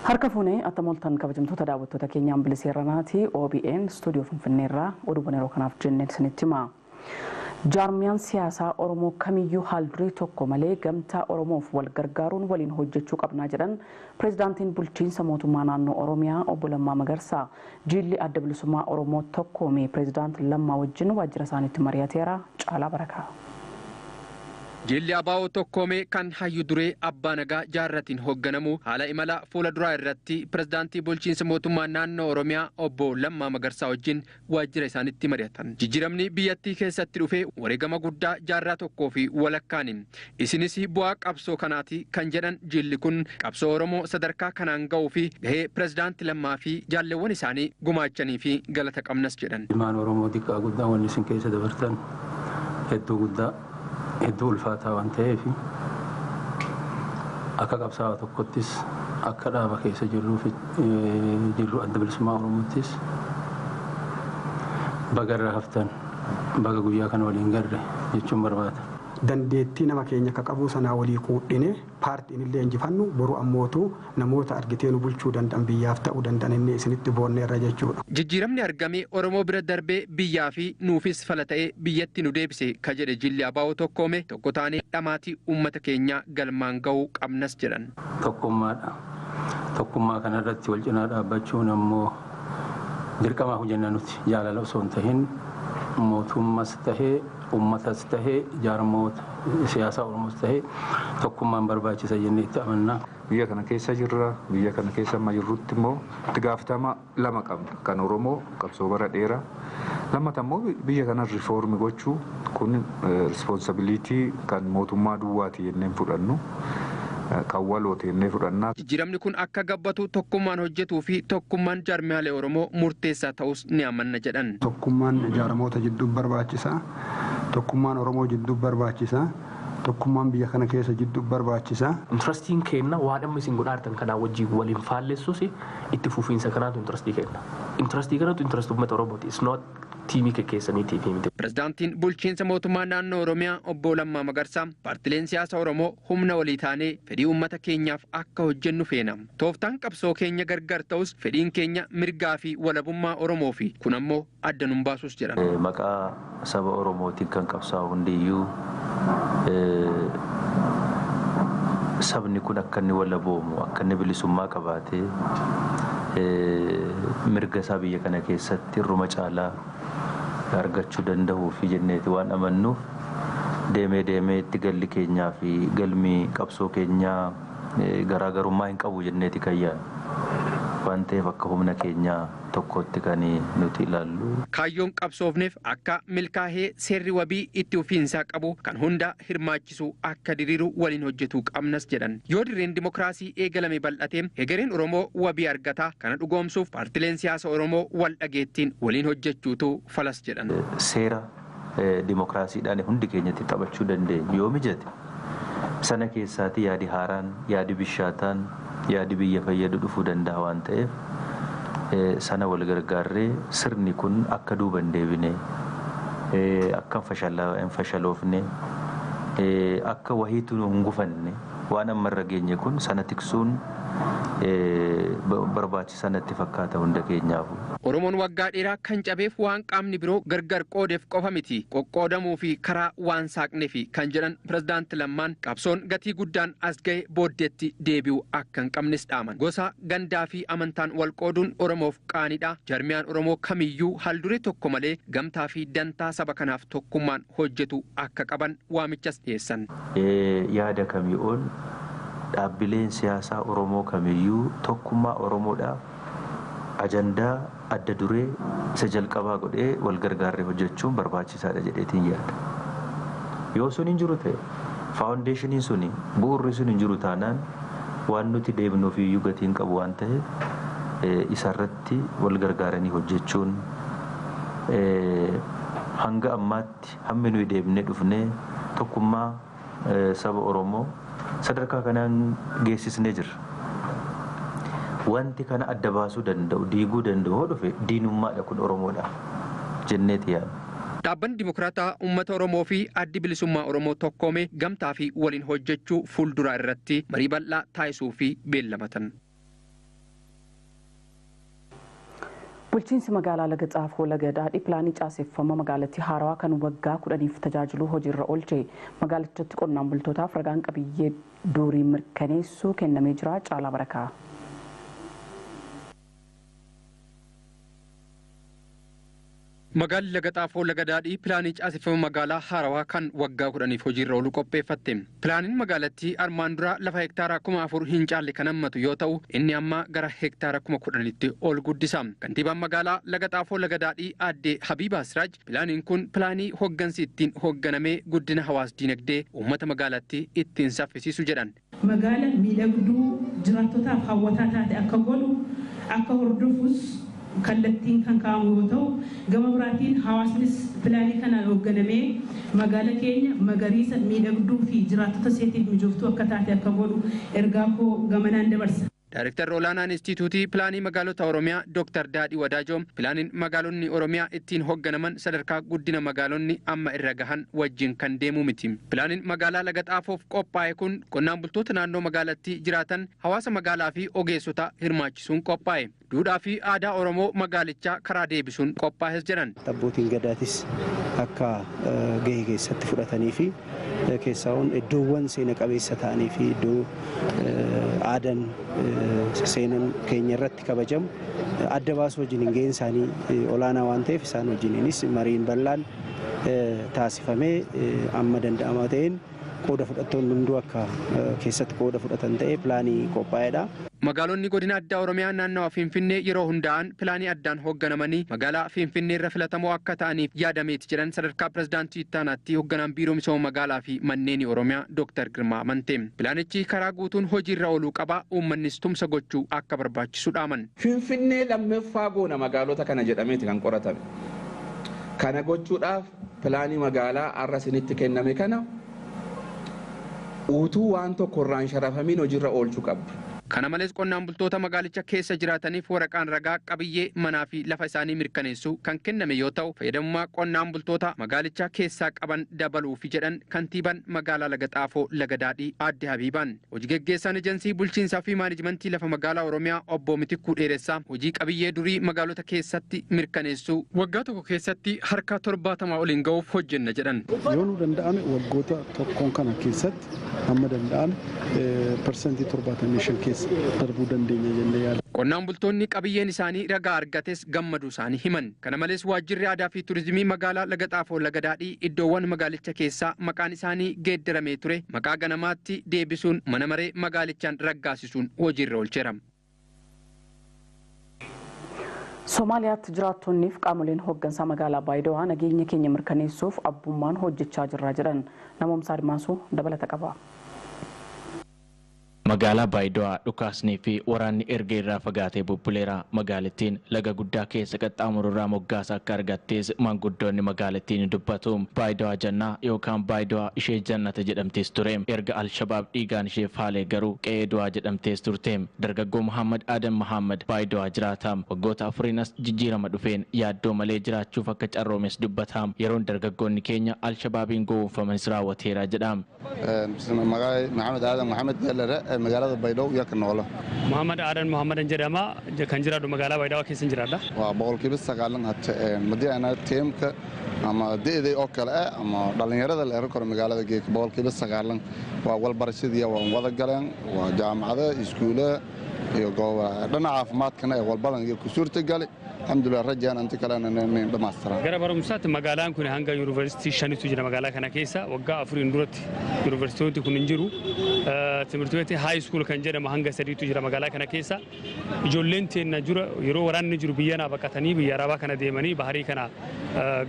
Harka fuunee attam kabajamtoota daawwattoota keenyaan biliseerranaati OBN stuudiyoo Finfinneerraa oduuwwan yeroo kanaaf jenneen isinitti hima. Jaarmiyaan siyaasaa Oromoo kamiyyuu haal-duree tokko malee gamtaa Oromoof wal gargaaruun waliin hojjechuu qabnaa jedhan pireezidaantiin bulchiinsa mootummaa naannoo Oromiyaa obbo Lammaa Magarsaa. Jilli adda bilisummaa Oromoo tokkoome pireezidaant Lammaa wajjin waajjira isaaniitti mari'ateera. Caalaa Barakaa. Jilli ABO tokkoomee kan hayyu duree Abbaa Nagaa Jaarratiin hoogganamu haala imala fuula duraa irratti pireezidaantii bulchiinsa mootummaa naannoo Oromiyaa obbo Lammaa Magarsaa wajjin waajjira isaaniitti mari'atan. Jijjiiramni biyyattii keessatti dhufe wareegama guddaa jaarraa tokkoo fi walakkaani. Isinis bu'aa qabsoo kanaati kan jedhan jilli kun qabsoo Oromoo sadarkaa kanaan ga'uu fi gahee pireezidaantii Lammaa fi jaalleewwan isaanii gumaachanii fi galata qabnas jedhan. Ilmaan Oromoo xiqqaa guddaa wanni isin keessa dabartan hedduu guddaa. Hedduu ulfaataa waan ta'eef akka qabsaa'aa tokkottis akka dhaaba keessa jirru adda bilisummaa Oromoottis baga irraa haftan baga guyyaa kana waliin garre jechuun barbaada. Dandeettii nama keenya akka qabu sanaa walii quudhine paartiin illee injifannu boru ammootu namoota argitee nu bulchuu danda'an biyyaaf ta'uu danda'an inni isinitti boonneerra jechuudha. Jijjiiramni argame Oromoo bira darbee biyyaa fi nuufis fala ta'ee biyyatti nu deebise ka jedhe jilli ABO tokkoome tokko taanee dhamaatii uummata keenyaa galmaan ga'uu qabnas jedhan. Tokkummaadha. Tokkummaa kanarratti wal cinaa dhaabbachuun ammoo dirqamaa hojjenna nuti jaalala osoo hin tahin mootummas tahee uummatas tahee jaarmoota siyaasaa Oromoos tahee tokkummaan barbaachisa jennee itti amanna. Biyya kana keessa jirra. Biyya kana keessa amma jirrutti immoo itti gaafatama lama qabna. Kan Oromoo qabsoo bara dheeraa. Lammata immoo biyya kana riifoormi gochuu kun rispoonsabiliitii kan mootummaa duwwaati jennee fudhannu. Kan walooti jennee fudhannaa. Jijjiiramni kun akka gabbatu tokkummaan hojjetuu fi tokkummaan jaarmiyaalee Oromoo murteessaa ta'us ni amanna jedhan. Tokkummaan jaarmoota jidduu barbaachisaa. Tokkummaan Oromoo jidduu barbaachisaa. Tokkummaan biyya kana keessa jidduu barbaachisaa. Intrastiin kenna waan amma isin godhaa jirtan kanaa wajjin waliin faallessus itti fufiinsa kanaatu intrastii kenna. Intrastii kanatu intrastii uummata Oromooti. It's not tiimii keessaniitiif miti. Pireezidaantiin bulchiinsa mootummaa naannoo Oromiyaa obbo Lammaa Magarsaa paartileen siyaasa Oromoo humna walii taanee fedhii uummata keenyaaf akka hojjennu feena. Tooftaan qabsoo keenya gargar ta'us fedhiin keenya mirgaa fi walabummaa Oromoo fi kun ammoo adda nun baasus jedhan. Maqaa saba Oromootiin kan qabsaa'u hundiyyuu sabni kun akka inni walaboomu akka inni bilisummaa qabaatee mirga isaa biyya kana keessatti irruma caalaa argachuu danda'uu fi jenneeti waan amannuuf deemee deemee itti galli keenyaa fi galmi qabsoo keenyaa garaagarummaa hin qabu jenneeti kan yaadnu. Waan ta'eef akka humna keenyaa tokkotti kan nuti ilaallu. Kaayyoon qabsoofneef akka milkaa'ee seerri wabii itti fufiinsaa qabu kan hunda hirmaachisu akka diriiru waliin hojjetuu qabnas jedhan. Yoo dirreen dimokiraasii eegalame bal'atee hegereen Oromoo wabii argataa kana dhugoomsuuf paartileen siyaasa Oromoo wal dhageettiin waliin hojjechuutu falas jedhan. Seera dimokiraasiidhaan hundi keenyatti taphachuu dandeenyu yoo mijate sana keessaati yaadi haaraan yaadi bishaataan yaadi biyya fayyadu dhufuu danda'a waan ta'eef sana wal gargaarree sirni kun akka duuba hin deebine akka hin fashaloofne akka wahiitu hin gufanne waan amma irra geenye kun sana tiksuun barbaachisaa natti fakkaata hunda keenyaafu. Oromoon waggaa dheeraa kan cabeef waan qaamni biroo gargar qoodeef qofa miti qoqqoodamuu fi karaa waan saaqneefi kan jedhan pireezidaanti Lammaan qabsoon gatii guddaan as ga'e booddeetti deebi'uu akka hin qabnes dhaaman. Gosa gandaa fi amantaan wal qooduun Oromoof qaanidha. Jarmiyaan Oromoo kamiyyuu haalduree tokko malee gamtaa fi dantaa saba kanaaf tokkummaan hojjetu akka qaban waamichas dhiyeessan. Yaada kamii ol dhaabbileen siyaasaa Oromoo kamiyyuu tokkummaa Oromoodhaaf ajandaa adda duree isa jalqabaa godhee wal gargaarree hojjechuun barbaachisaadha jedheetiin yaada. Yoo sun hin jiru ta'e faawundeeshiniin suni bu'uurri sun hin jiru taanaan waan nuti deemnuuf iyyuu gatii hin qabu waan ta'eef isarratti wal gargaaranii hojjechuun hanga ammaatti hammi nuyi deemnee dhufnee tokkummaa saba Oromoo sadarkaa kanaan geessisnee jirra. Wanti kana adda baasuu danda'u diiguu danda'u hoo dhufe diinummaadha kun Oromoodha jenneeti yaadna. Dhaabbanni Dimokiraataa Uummata Oromoo fi Addi Bilisummaa Oromoo tokkoome gamtaa fi waliin hojjechuu fuuldura irratti marii bal'aa taasisuu fi beellamatan. Bulchiinsi magaalaa Laga Xaafoo Laga Daadhii pilaanii caaseffama magaalattii haarawaa kan waggaa 10f tajaajilu hojiirra oolche. Magaalichatti qonnaan bultootaaf ragaan qabiyyee durii mirkaneessuu kennamee jira. Caalaa Barakaa. Magaalli Laga Xaafoo Laga Daadhii pilaanii caaseffama magaalaa haarawaa kan waggaa 10f hojiirra oolu qopheeffatte. Pilaaniin magaalattii armaan dura lafa hektaara 4,000 hin caalle kan hammatu yoo ta'u, inni amma gara hektaara 10,000tti ol guddisa. Kantiibaan magaalaa Laga Xaafoo Laga Daadhii aadde Habiibaa Siraaj pilaaniin kun pilaanii hoggansi ittiin hoogganamee guddina hawaas dinagdee uummata magaalattii ittiin saffisiisu jedhan. Magaala miidhagduu jiraattotaaf hawwataa taate akka godhu akka hordofus kallattiin kan kaa'amu yoo ta'u, gama biraatiin hawaasnis pilaanii kanaan hoogganamee magaala keenya magariisa miidhagduu fi jiraattota isheetiif mijooftuu akka taate akka godhu ergaa koo gamanaan dabarsa. Daayrektarri olaanaan Inistituutii Pilaanii Magaalota Oromiyaa Dr. Daadhii Wadaajoo pilaaniin magaalonni Oromiyaa ittiin hoogganaman sadarkaa guddina magaalonni amma irra gahan wajjin kan deemu miti. Pilaaniin magaalaa Laga Xaafoof qophaa'e kun qonnaan bultoota naannoo magaalattii jiraatan hawaasa magaalaa fi ogeessota hirmaachisuun qophaa'e. Duudhaa fi aadaa Oromoo magaalichaa karaa deebisuun qophaa'es jedhan. Abbootiin gadaatis akka gahee keessatti fudhatanii fi keessaawwan iddoowwan seena qabeessa ta'anii fi iddoo aadaan seenan keenya irratti kabajamu adda baasuu wajjin gaheen isaanii olaanaa waan ta'eef isaan wajjiniinis mariin bal'aan taasifamee amma danda'amaa ta'een qooda fudhattoonni hunduu akka keessatti qooda fudhatan ta'ee pilaanii qophaa'edha. Magaalonni godina addaa Oromiyaa naannawa Finfinnee yeroo hundaa'an pilaanii addaan hoogganamanii magaalaa Finfinnee irra filatamoo akka ta'aniif yaadameeti jedhan sadarkaa pirezidaantii ittaanaatti hoogganaan biiroo misooma magaalaa fi manneen Oromiyaa Dr. Girmaa Amantee. Pilaanichi karaa guutuun hojiirra ooluu qaba, uummannis tumsa gochuu akka barbaachisu dhaaman. Finfinnee lammaffaa goona magaalota kana jedhameeti kan qoratame. Kana gochuudhaaf pilaanii magaalaa har'a isinitti kenname kana utuu waan tokko irraan sharafamiin hojiirra oolchuu qabdu. Kana malees qonnaan bultoota magaalicha keessa jiraataniif waraqaan ragaa qabiyyee manaa fi lafa isaanii mirkaneessu kan kenname yoo ta'u, fayyadamummaa qonnaan bultoota magaalicha keessaa qaban dabaluufi jedhan kantiibaan magaalaa Laga Xaafoo Laga Daadhii aadde Habiibaan. Hojii geggeessaan ejensii bulchiinsaa fi maanajimentii lafa magaalaa Oromiyaa obbo Mitikkuu Dheeressaa hojii qabiyyee durii magaalota keessatti mirkaneessuu waggaa tokko keessatti harka 70 oliin ga'uuf hojjenna jedhan. Yoo nu danda'ame waggoota tokkoon kana keessatti amma danda'ame 75% keessa darbuu dandeenya jennee yaada. Qonnaan bultoonni qabiyyeen isaanii ragaa argates gammaduu isaanii himan. Kana malees waajjirri aadaa fi turizimii magaalaa Laga Xaafoo Laga Daadhii iddoowwan magaalicha keessaa maqaan isaanii geeddaramee ture maqaa ganamaatti deebisuun mana maree magaalichaan raggaasisuun hojiirra oolcheera. Somaaliyaatti jiraattonniif qaamoleen hooggansaa magaalaa Baayidawaa nageenya keenya mirkaneessuuf abbummaan hojjechaa jirra jedhan. Namoomsa Admaasuu dabalata qaba. Magaalaa Baayidawaa dhukaasnii fi waraanni erga irraa fagaatee bubbuleera. Magaalattiin laga guddaa keessa qaxxaamururraa moggaasa akka argattees maanguddoonni magaalattii ni dubbatu. Baayidawaa jannaa yookaan Baayidawaa ishee jannata jedhamtees ture. Erga Alshabaab dhiigaan ishee faalee garuu qe'ee du'aa jedhamtees turte. Dargaggoo Muhammad Adam Muhammad Baayidawaa jiraata. Waggoota afuriin as jijjiirama dhufeen yaaddoo malee jiraachuuf akka carroomes dubbata. Yeroon dargaggoonni keenya Alshabaabiin gowwoomfamanis raawwateera jedha. Muhammad Adam Muhammad magaalada Baydhabo iyo ka noolo. Muhammad Aadan Muhammadan jedhama kan jiraadhu magaalaa Baydhabo keessa jiraadha. Waa 9% hata madii ana teamka ama deeday oo kale ama dhalinyarada la koro magaalada geek 9% waa wal barashadii waa wada galeen waa jaamacada iskuula iyo goobaha dhinaca caafimaadkana ee walbadan iyo ku suurta galay. Alhamdulillah rajaan inta kalena inay dhamaystiraan. Gara barumsaatti magaalaan kun hanga yuunivarsiitii 5tu jira magaalaa kana keessa waggaa 4 duratti yuunivarsiitiin kun hin jiru. Timirti beetii high school kan jedhamu hanga 3tu jira magaalaa kana keessa. Ijoolleen teenna jira yeroo waraanni jiru biyya naa baqatanii biyya Arabaa kana deemanii baharii kana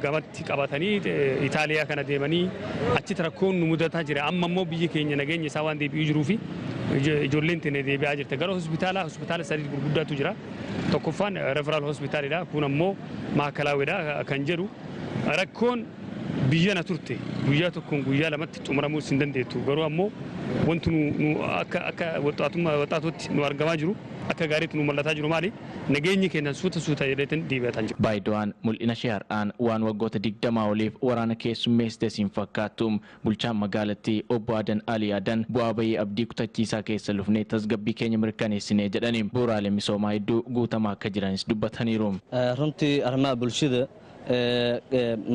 gamatti qabatanii Itaaliyaa kana deemanii achitti rakkoon nu mudataa jira. Amma immoo biyyi keenya nageenya isaa waan deebi'uu jiruu fi ijoolleen teenna deebi'aa jirti. Gara hospitaala 3 gurguddaatu jira. Tokkoffaan referral hospitaalidha. Kun ammoo maakalaawidha kan jedhu rakkoon biyya na turte guyyaa tokkoon guyyaa lamatti xumuramuu hin dandeettu. Garuu ammoo wanti nu akka akka waxaatootti nu argamaa jiru akka gaariitti nu mul'ataa jiru maali? Nageenyi keenya suuta suuta jedheetiin deebi'ataa jiru. Baayidawaan mul'ina ishee har'aan waan waggoota 20 oliif waraana keessummeessite siin fakkaattu. Bulchaan magaalattii obbo Adan Ali Adan bu'aa bahii abdii kutachiisaa keessa lufnee tasgabbii keenya mirkaneessinee jedhanii bu'uuraalee misoomaa hedduu guutamaa akka jiranis dubbataniiru. Runtii arrimaha bulshada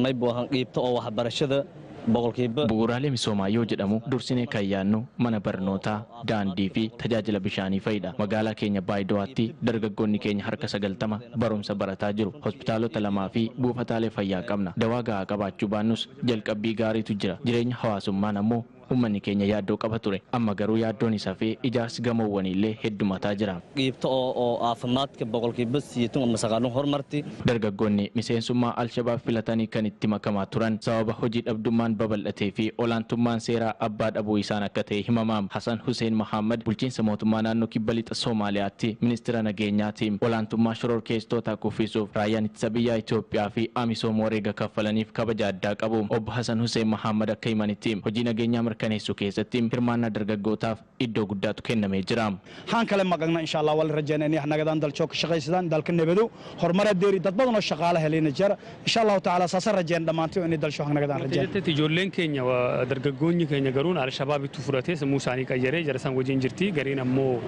may bu'aan qiibta oo waxbarashada Bu'uuraalee misoomaa yoo jedhamu dursinee kan yaadnu mana barnootaa, daandii fi tajaajila bishaanii fa'idha. Magaalaa keenya Baayidawaatti dargaggoonni keenya harka 90 barumsa barataa jiru. Hospitaalota 2 fi buufataalee fayyaa qabna. Dawaa gahaa qabaachuu baannus jalqabbii gaariitu jira. Jireenya hawaasummaan ammoo uummanni keenya yaaddoo qaba ture. Amma garuu yaaddoon isaa fi ijaarsi gamoowwanii illee heddumataa jira. Qiibta oo caafimaadka 80% ama 90% horumarti. Dargaggoonni miseensummaa Alshabaab filatanii kan itti makamaa turan sababa hojii dhabdummaan babal'atee fi olaantummaan seeraa abbaa dhabuu isaan akka ta'e himamaam. Hasan Hussein Mahammad bulchiinsa mootummaa naannoo kibba lixa Soomaaliyaatti ministeera nageenyaatiin olaantummaa shororkeessitootaa kuffisuuf raayyaan ittisa biyyaa Itoophiyaa fi Amisoom wareega kaffalaniif kabaja addaa qabu. Obbo Hasan Hussein Mahammad akka himanitti hojii nageenyaa mirkaneessuu keessatti hirmaannaa dargaggootaaf iddoo guddaatu kennamee jira. Haan kale maqagna insha Allah wal rajaynayna nagadan dalchoo ka shaqaysadaan dalka nabado horumar deeri dad badan oo shaqaale helayna jira insha Allah ta'ala saasa rajayn dhamaantii inay dalchoo nagadan rajayn. Ijoolleen keenya dargaggoonni keenya garuun Alshabaabitti fudhatee sammuu isaanii qayyaree jara isaan wajjin jirti gariin ammoo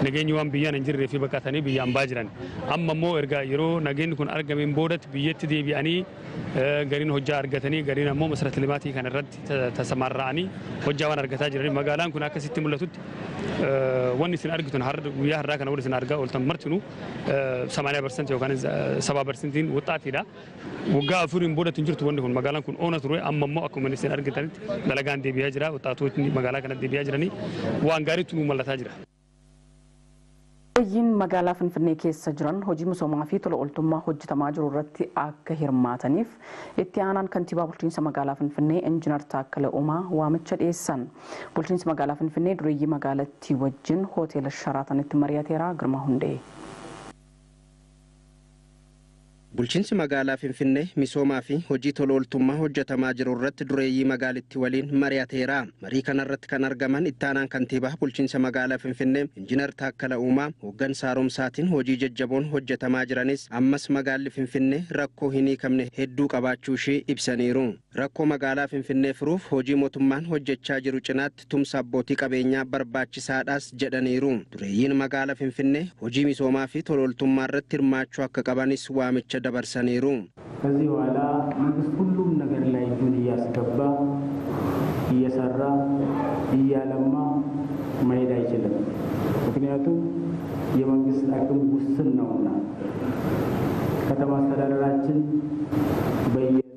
nageenyi waan biyyaan hin jirree fi baqatanii biyyaan baa jiran. Amma ammoo erga yeroo nageenyi kun argameen boodatti biyyatti deebi'anii gariin hojjaa argatanii gariin ammoo masarata limaatii kana irratti tasamarra'anii hojjaa waan argataa jiranii magaalaan kun akkasitti mul'atutti wanni isin argitan guyyaa har'aa kana warri isin argaa ooltan martinuu 80% yookaan 70% wuxaatiidha. Waggaa afuriin boodatti hin jirtu wanni kun magaalaan kun oona ture amma ammoo akkuma isin argitanitti dalagaan deebi'aa jira wuxaatotni magaalaa kana deebi'aa jiranii waan gaariitu nu mul'ataa jira. Hojiin magaalaa Finfinnee keessa jiran hojii misoomaa fi tola ooltummaa hojjetamaa jiru irratti akka hirmaataniif itti aanaan kantiibaa bulchiinsa magaalaa Finfinnee Injiinar Taakkala Uumaa waamicha dhiyeessan. Bulchiinsi magaalaa Finfinnee dureeyyii magaalattii wajjin hoteela Sharaatanitti mari'ateera. Girmaa Hundee. Bulchiinsi magaalaa Finfinnee misoomaa fi hojii tola ooltummaa hojjetamaa jiru irratti dureeyyii magaalittii waliin mari'ateera. Marii kanarratti kan argaman itti aanaan kantiibaa bulchiinsa magaalaa Finfinnee Injiinar Taakkala Uumaa hooggansa haaromsaatiin hojii jajjaboon hojjetamaa jiranis ammas magaalli Finfinnee rakkoo hin hiikamne hedduu qabaachuu ishee ibsaniiru. Rakkoo magaalaa Finfinnee furuuf hojii mootummaan hojjechaa jiru cinaatti tumsa abbootii qabeenyaa barbaachisaadhaas jedhaniiru. Dureeyyiin magaalaa Finfinnee hojii misoomaa fi tola ooltummaa irratti hirmaachuu akka qabanis waamicha dabarsaniiru. ከዚህ በኋላ መንግስት ሁሉም ነገር ላይ እጁን እያስገባ እየሰራ እያለማ መሄድ አይችልም። ምክንያቱም የመንግስት አቅም ውስን ነውና ከተማ አስተዳደራችን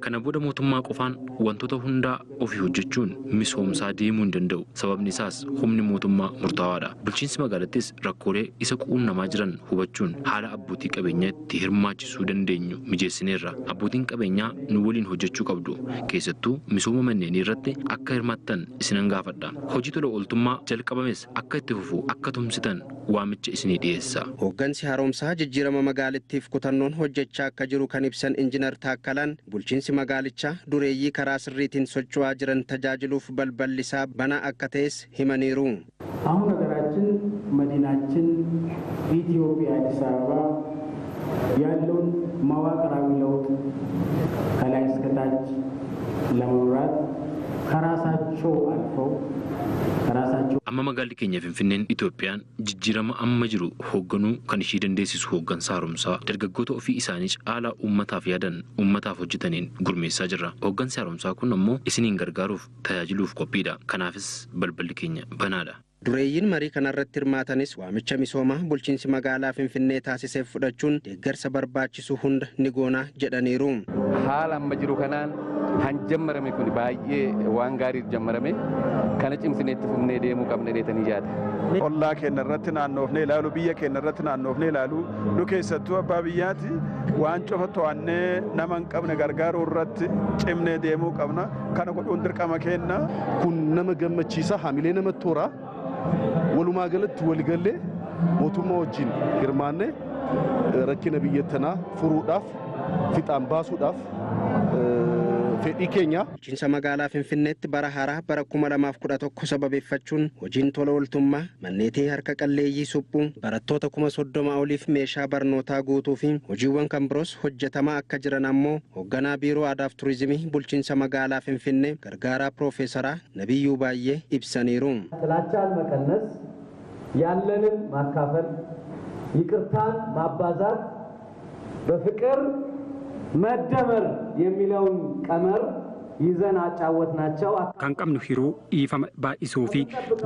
Kana booda mootummaa qofaan wantoota hundaa ofii hojjechuun misoomsaa deemuu hin danda'u. Sababni isaas humni mootummaa murtaawaadha. Bulchiinsi magaalattis rakkoolee isa quunnamaa jiran hubachuun haala abbootii qabeenyaa itti hirmaachisuu dandeenyu mijeessineerra. Abbootiin qabeenyaa nu waliin hojjechuu qabdu. Keessattuu misooma manneenii irratti akka hirmaattan isinan gaafadha. Hojii tola ooltummaa jalqabames akka itti fufu akka tumsitan waamicha isinii dhiyeessa. Hooggansi haaromsaa jijjiirama magaalittiif kutannoon hojjechaa akka jiru kan ibsan Injiinar Taakkalaan bulchiinsi magaalichaa dureeyyii karaa sirriitiin socho'aa jiran tajaajiluuf balballi isaa banaa akka ta'es himaniiru. አሁን ሀገራችን መዲናችን ኢትዮጵያ አዲስ አበባ ያለውን መዋቅራዊ ለውጥ ከላይ እስከታች ለመምራት ከራሳቸው አልፈው ከራሳቸው Amma magaalli keenya Finfinneen Itoophiyaan jijjiirama amma jiru hoogganuu kan ishii dandeessisu hooggansa haaromsaa dargaggoota ofii isaanii caalaa uummataaf yaadan uummataaf hojjetaniin gurmeessaa jirra. Hooggansi haaromsaa kun ammoo isiniin gargaaruuf tajaajiluuf qophiidha. Kanaafis balballi keenya banaadha. Dureeyyiin marii kanarratti hirmaatanis waamicha misoomaa bulchiinsi magaalaa Finfinnee taasiseef fudhachuun deeggarsa barbaachisu hunda ni goona jedhaniiru. Haala amma jiru kanaan han jammarame kun baay'ee waan gaariif jammarame kana cimsinee itti fufnee deemuu qabna jedhanii yaada. Ollaa keenya irratti naannoofnee ilaalu biyya keenya irratti naannoofnee ilaalu nu keessattuu abbaa biyyaati waan cufa to'annee nama hin qabne gargaaruu irratti cimnee deemuu qabna kana godhuun dirqama keenya. Kun nama gammachiisa hamilee namatti toora walumaa galatti waliigallee mootummaa wajjin hirmaannee rakkina biyya tanaa furuudhaaf fixaan baasuudhaaf fedhii keenya. Bulchiinsa magaalaa Finfinneetti bara haaraa bara 2011 sababeeffachuun hojiin tola ooltummaa manneetii harka qalleeyyii suphuu barattoota 30,000 oliif meeshaa barnootaa guutuu fi hojiiwwan kan biroos hojjetamaa akka jiran ammoo hoogganaa biiroo aadaaf turizimii bulchiinsa magaalaa Finfinnee gargaaraa Piroofeesaraa Nabiyyuu Baay'ee ibsaniiru. ጥላቻን መቀነስ፣ ያለንን ማካፈል፣ ይቅርታን ማባዛት፣ በፍቅር መደመር የሚለውን ቀመር ይዘን አጫወትናቸው። Kan qabnu hiruu, dhiifama baay'isuu fi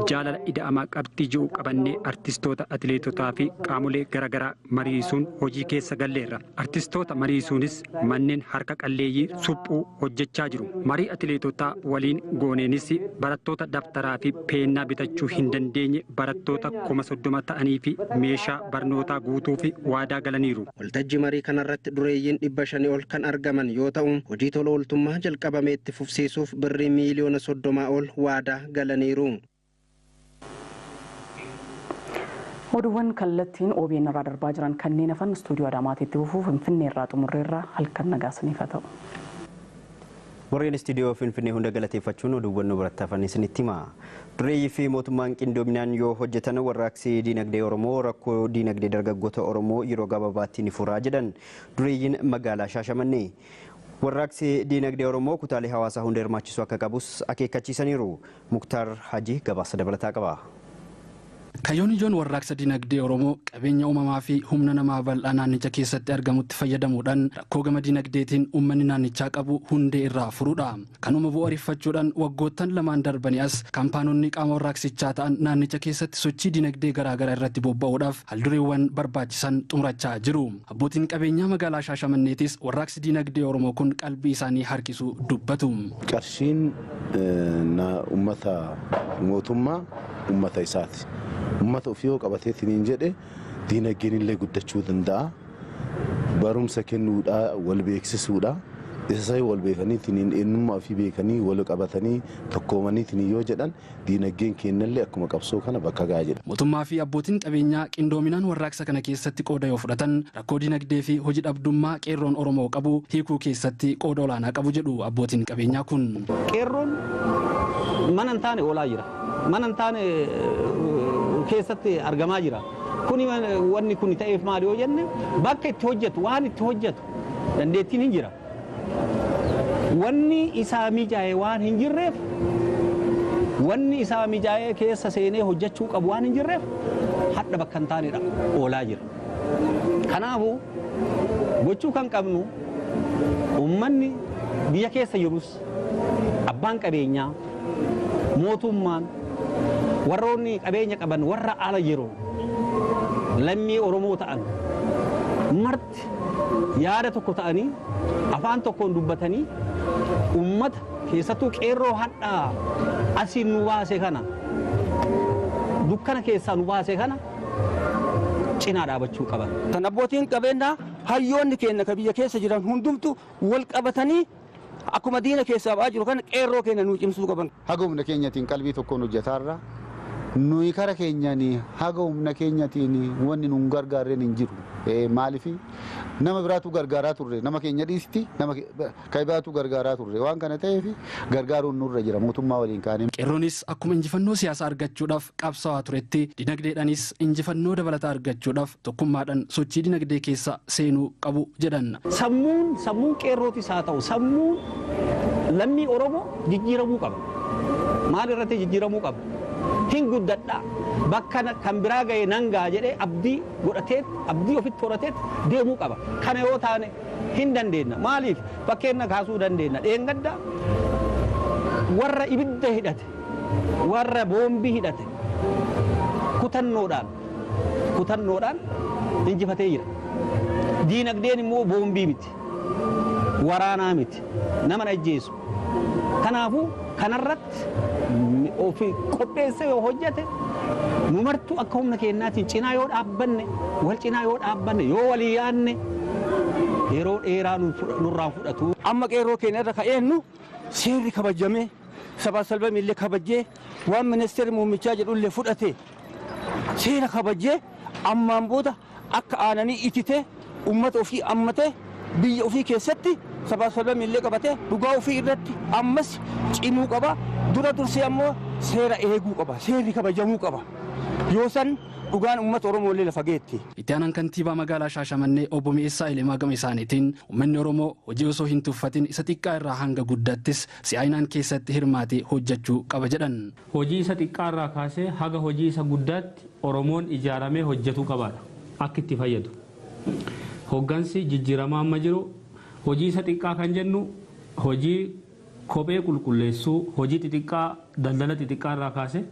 jaalala ida'amaa qabxii ji'u qabannee artistoota, atileetotaa fi qaamolee garaagaraa mariisuun hojii keessa galleerra. Artistoota mariisuunis manneen harka qalleeyyii suphuu hojjechaa jiru. Marii atileetotaa waliin gooneenis barattoota dabtaraa fi peennaa bitachuu hin dandeenye barattoota 30,000 ta'anii fi meeshaa barnootaa guutuu fi waadaa galaniiru. Waltajjii marii kanarratti dureeyyiin 500 ol kan argaman yoo ta'u, hojii tola ooltummaa jalqabame itti fufsiisuuf birrii miiliyoona 30 ol waadaa galaniiru. Oduuwwan kallattiin OBN irraa darbaa jiran kanneen hafan istuudiyoo Adaamaatiitti fufuuf Finfinnee irraa xumurreerraa halkan nagaa isiniif haa ta'u. Warreen istuudiyoo Finfinnee hunda galateeffachuun oduuwwan nu biratti hafan isinitti hima. Dureeyyii fi mootummaan qindoominaan yoo hojjetan warraaqsi diinagdee Oromoo rakkoo diinagdee dargaggoota Oromoo yeroo gabaabaatti ni furaa jedhan dureeyyiin magaalaa Shaashamannee. Warraaqsi diinagdee Oromoo kutaalee hawaasaa hunda hirmaachisuu akka qabus akeekkachiisaniiru. Muktaar Hajii gabaasa dabalataa qaba. Kaayyoon ijoon warraaqsa dinagdee Oromoo qabeenya uumamaa fi humna namaa bal'aa naannicha keessatti argamutti fayyadamuudhaan rakkoo gama dinagdeetiin uummanni naannichaa qabu hundee irraa furuudha. Kanuma bu'uureffachuudhaan waggoottan lamaan darbanii as kaampaanonni qaama warraaqsichaa ta'an naannicha keessatti sochii dinagdee garaagaraa irratti bobba'uudhaaf haldureewwan barbaachisan xumurachaa jiru. Abbootiin qabeenyaa magaalaa Shaashamanneetis warraaqsi dinagdee Oromoo kun qalbii isaanii harkisuu dubbatu. Qarshiin uummata mootummaa uummata isaati. Uummata ofii yoo qabateetiin jedhe diinagdeen illee guddachuu danda'a. Barumsa kennuudha, wal beeksisuudha. Isa isaa wal beekaniitiin eenyummaa ofii beekanii wal qabatanii tokkoomaniitiin yoo jedhan diinagdeen kennallee akkuma qabsoo kana bakka gahaa jedha. Mootummaa fi abbootiin qabeenyaa qindoominaan warraaqsa kana keessatti qooda yoo fudhatan rakkoo diinagdee fi hojii dhabdummaa qeerroon Oromoo qabu hiikuu keessatti qooda olaanaa qabu jedhu abbootiin qabeenyaa kun. Qeerroon mana hin taane oolaa jira. Mana hin taane keessatti argamaa jira. Kuni wanni kun ta'eef maali yoo jenne bakka itti hojjetu waan itti hojjetu dandeettiin hin jira. Wanni isaa mijaa'e waan hin jirreef wanni isaa mijaa'ee keessa seenee hojjechuu qabu waan hin jirreef hadha bakka hin taanedha oolaa jira. Kanaafuu gochuu kan qabnu uummanni biyya keessa jirus abbaan qabeenyaa mootummaan warroonni qabeenya qaban warra ala jiru lammii Oromoo ta'an marti yaada tokko ta'anii afaan tokkoon dubbatanii uummata keessattuu qeerroo hadhaa asiin nu baase kana dukkana keessaa nu baase kana cinaa dhaabachuu qaban. Kan abbootiin qabeenyaa hayyoonni keenya ka biyya keessa jiran hundumtu wal qabatanii akkuma diina keessaa ba'aa jiru kana qeerroo keenya nuu cimsuu qaban. Haga humna keenyatiin qalbii tokkoon hojjetaarra nuyi kara keenyaan haga humna keenyatiin wanni nuun gargaarreen hin jiru. Maaliif nama biraatu gargaaraa turre nama keenya dhiisti nama kan biraatu gargaaraa turre waan kana ta'eef gargaaruun nurra jira mootummaa waliin kaanee. Qeerroonis akkuma injifannoo siyaasaa argachuudhaaf qabsaa'aa turetti dinagdeedhaanis injifannoo dabalataa argachuudhaaf tokkummaadhaan sochii dinagdee keessa seenuu qabu jedhan. Sammuun qeerrootis haa ta'u sammuun lammii Oromoo jijjiiramuu qaba. Maal irratti jijjiiramuu qaba? Hin guddadhaa bakka kan biraa ga'e nan ga'a jedhee abdii godhateet abdii ofitti horateet deemuu qaba. Kana yoo taane hin dandeenya. Maaliif fakkeenya kaasuu dandeenya. Dheengadda warra ibidda hidhate warra boombii hidhate kutannoodhaan injifatee jira. Diinagdeen immoo boombii miti, waraanaa miti, nama ajjeesu. Kanaafuu kanarratti ofi qopheessee yoo hojjete nu martuu akka humna keenyaatiin cinaa yoo dhaabbanne wal cinaa yoo dhaabbanne yoo walii yaanne yeroo dheeraa nurraan fudhatu. Amma qeerroo keenya irra ka'eennu seerri kabajamee sabaa salbamii illee kabajee waan ministeerri muummichaa jedhu illee fudhate seera kabajee ammaan booda akka aananii itite uummata ofii ammate biyya ofii keessatti Sabaa sablammiillee qabatee dhugaa ofii irratti ammas cimuu qaba. Dura dursee ammoo seera eeguu qaba. Seerri kabajamuu qaba. Yoo san dhugaan uummata Oromoo illee lafa geetti. Itti aanaan kantiibaa magaalaa Shaashamannee obbo Mi'eessaa Ilimaa gama isaaniitiin uummanni Oromoo hojii osoo hin tuffatin isa xiqqaa irraa hanga guddaattis si'aayinaan keessatti hirmaatee hojjechuu qaba jedhan. Hojii isa xiqqaa irraa kaasee haga hojii isa guddaatti Oromoon ijaaramee hojjetuu qabaadha. Akka itti fayyadu. Hoggansi jijjiiramaa amma jiru hojii isa xiqqaa kan jennu hojii kophee qulqulleessuu, hojii xixiqqaa daldala xixiqqaa irraa kaasee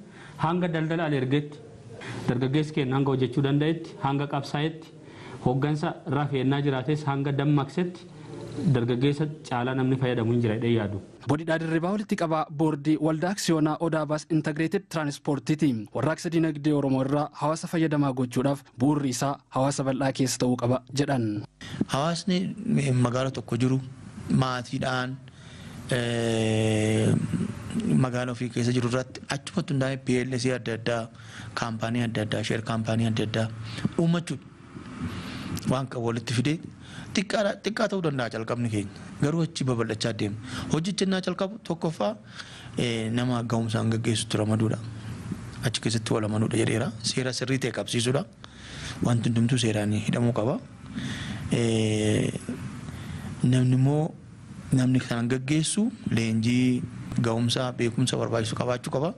hanga daldala al ergeetti dargaggeessi keenya hanga hojjechuu danda'etti hanga qabsaa'etti hoggansa rafeennaa jiraates hanga dammaqsetti dargaggeessa caalaa namni fayyadamu hin jira jedhee yaadu. Bodidhaa Dirribaa walitti qabaa boordii waldaa aksiyoonaa Odaa Baas Integreeted Tiraanspoortiiti. Warraaqsa dinagdee Oromoo irraa hawaasa fayyadamaa gochuudhaaf bu'uurri isaa hawaasa bal'aa keessa ta'uu qaba jedhan. Hawaasni magaala tokko jiru maatiidhaan magaala ofii keessa jiru irratti achumatti hundaa'ee PLC adda addaa, kaampaanii adda addaa, sheer kaampaanii adda addaa uummachuudha. Waan qabu walitti fidee xiqqaa ta'uu danda'a calqabni keenya. Garuu achi babal'achaa deema. Hojichi innaa calqabu tokkoffaa nama ga'umsaan gaggeessutti ramaduudha. Achi keessatti wal amanuudha jedheera. Seera sirrii ta'e qabsiisuudha. Wanti hundumtuu seeraan hidhamuu qaba. Namni immoo namni kan gaggeessu leenjii ga'umsaa beekumsa barbaachisu qabaachuu qaba.